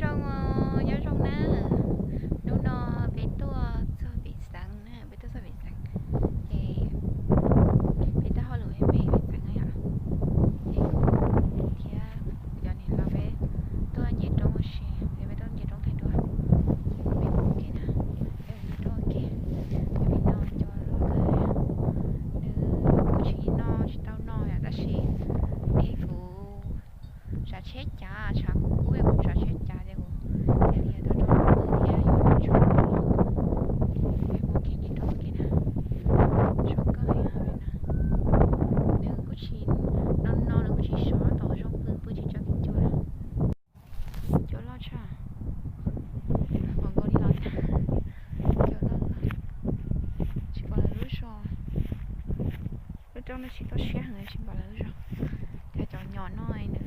Zoo, nyob zoo na. Hnub no peb tuaj txog pem xeev na, peb tuaj txog pem xeev, ces peb tuaj hauj lwm me pem xeev na yom. Ces kuv thiab kuv cov niam laus peb tuaj nce roob ua si, peb tuaj nce roob thaij duab. Ces peb mus ua ke na, peb mus nce roob ua ke. Pem no cov loj kawg, nws kuj tsis noj tsis tau noj yom, tab sis es kuv tsav tsheb cav, tshav kub kub kuv tsav tsheb cav ces kuv thiaj li tau rau pw thiab yuav noj tshua. Peb mus ua ke nce roob ua ke na. Zoo kawg heev na. Nws kuj tsis, no no nws kuj tsis sov tau, zoo pw pw tsis tso kev cua na. Cua loj tshaj, pom nkaus li los tag. Cua loj loj, tsis pom lawv lub zos. Lub roob no tsis toj siab heev, tsis pom lawv lub zos. Cov, cov nyom no nws,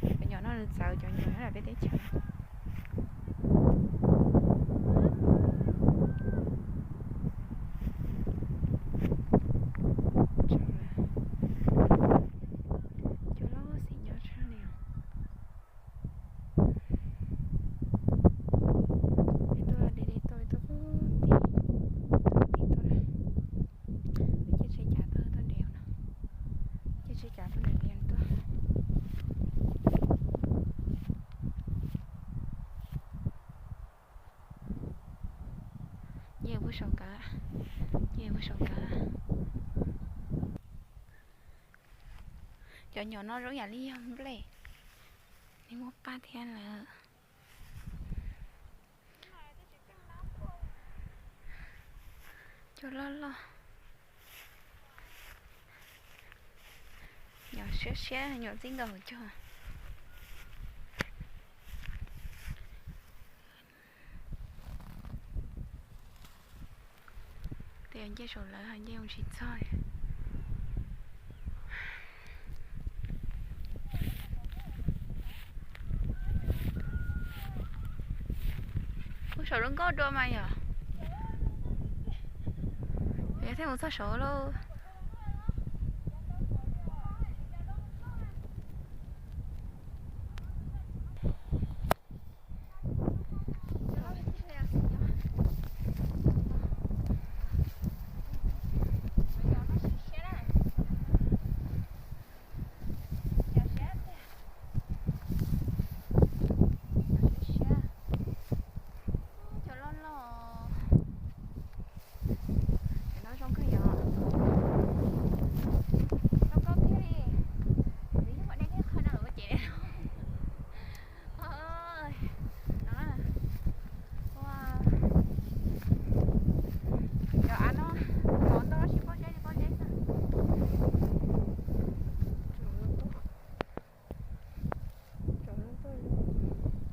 cov nyom no nws txawv cov nyom nyob peb teb chaws. Cua loj xim nyob tshaj li os. Peb tuaj de de tuaj, peb tuaj pug tim, tuaj tim tuaj na. Peb caij tsheb cav tuaj, tuaj nres no. Caij tsheb cav tuaj nres liaj tuaj. Nce puag saum kawg, nce puag saum kawg. Cov nyom no zoo yam li yog nplej, nws muaj paj thiab lawm. Cua loj loj, nyom siab siab, nyom txij nkawm hauv caug. Tej nce saum lawv nce mus tsis txog li. Ub, saum lub nkoj dua mas yom. Yog thiaj mus txog saud lauj. Cua loj loj. Cov no zoo kawg yom. Zoo nkauj tiag li. Nws yeej muaj dej thiab qhov no lawm ces no. Ua, cov av no, cov ntau tsis pob zeb li pob zeb xwb.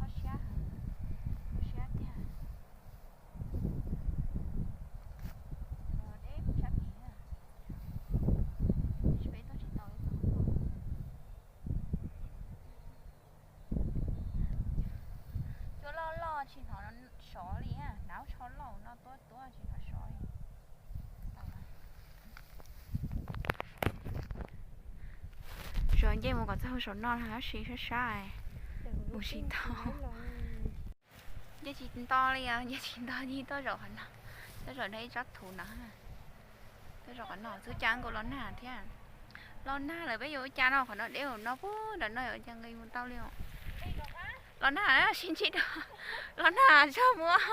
Txhob siab, txhob siab tiag. Deb sab tid, peb tuaj tsis tau ib txoj. Cua loj loj tsis hnov sov li, hnav tsho loj no tuab tuab tsis hnov sov li. Zaum nce mus kom txog hauv saum no tab sis sab sab, mus tsis tau. Nce tsis nto li os, nce tsis nto li, tuaj zaum qhov no, tuaj zaum nrog ib tsob thuv no. Tuaj zaum qhov no xub ca nkaus los nag thiab. Los nag lawm peb yuav ua cas no, qhov no deb no puag nram no yuav ua cas nqis mus tau li os. Los nag sib ntsib dua, los nag txog mus.